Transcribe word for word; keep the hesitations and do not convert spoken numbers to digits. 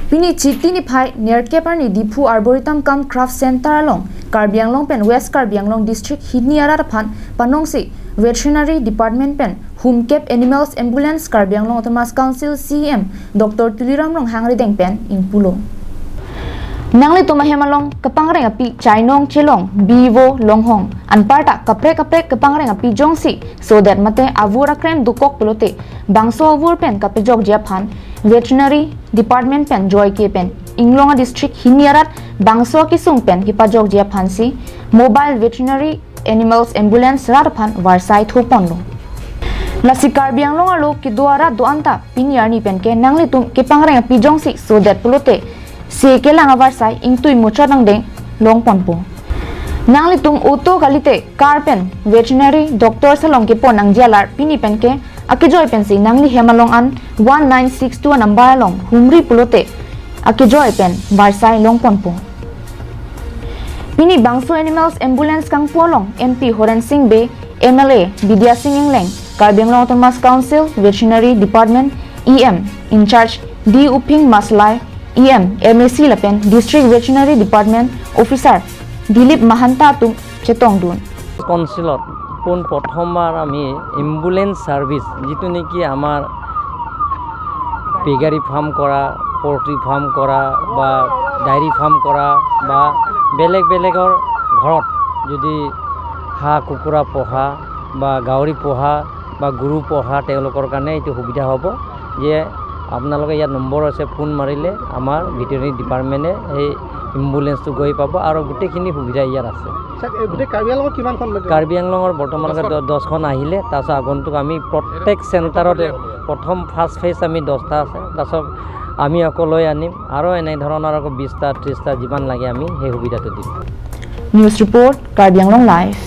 Pini Chiti niphai nerkep arni Diphu Arboretum cum Craft Center along Karbi Anglong pen West Karbi Anglong District hini arat aphan panongsi Veterinary Department pen humkep Animals Ambulance Karbi Anglong Autonomous Council C E M Doctor Tuliram Ronghang arideng pen ingpulo. Nanglitum ahem along kepangreng api chainong chelong bivo longhong anparta kaprek kaprek kepangreng api jongsi sodet mate avur akrem dokok pulote bangso avur pen kapejokji aphan Veterinary Department pen joike pen inglong a district hini arat bangso akesung pen kepajokji aphansi Mobile Veterinary Animals Ambulance rat aphan varsai thoponlo. Lasi Karbi Anglong arlo kedo arat do-anta pini arni penke nanglitum kepangreng api jongsi sodet pulote se kelang avarsai ingtui muchot angdeng longponpo. Nanglitum auto kalite car pen veterinary doctor along kepon nangji alar pini penke akejoi pensi nangli hem along an one nine six two number along humri pulote akejoi pen varsai longponpo. Pini bangso Animals Ambulance kangpu along M P Horen Sing Bey, M L A Bidya Sing Engleng, Karbi Anglong Autonomous Council Veterinary Department E M in charge D Uphing Maslai, E M, M A C lapen District Veterinary Department Officer Dilip Mahanta atum chetongdun. কাউন্সিলত পোন প্ৰথমবাৰ আমি ambulance service, যিটো নেকি আমাৰ পিগাৰী ফাৰ্ম কৰা, poultry farm কৰা বা ডায়েৰী ফাৰ্ম কৰা বা বেলেগ বেলেগৰ ঘৰত যদি হাঁহ কুকুৰা পোহা বা গাহৰি পোহা বা গৰু পোহা, তেওঁলোকৰ কাৰণে এইটো সুবিধা হ'ব যে আপোনালোকে ইয়াত নম্বৰ আছে, ফোন মাৰিলে আমাৰ ভেটেৰিনেৰী ডিপাৰ্টমেণ্টে সেই এম্বুলেন্সটো গৈ পাব আৰু গোটেইখিনি সুবিধা ইয়াত আছে। ছাৰ, এই গোটেই কাৰ্বি আংলঙত কিমানখন মেডিকেল? কাৰ্বি আংলঙৰ বৰ্তমানলৈকে দহখন। দ-, দহখন আহিলে, তাৰপিছত আগন্তুক আমি প্ৰত্যেক চেণ্টাৰতে প্ৰথম ফাৰ্ষ্ট ফেজ আমি দহটা আছে, তাৰপিছত আমি আকৌ লৈ আনিম আৰু এনেধৰণৰ আকৌ বিশটা, ত্ৰিশটা যিমান লাগে আমি সেই সুবিধাটো দিম। News report, Karbi Anglong Live.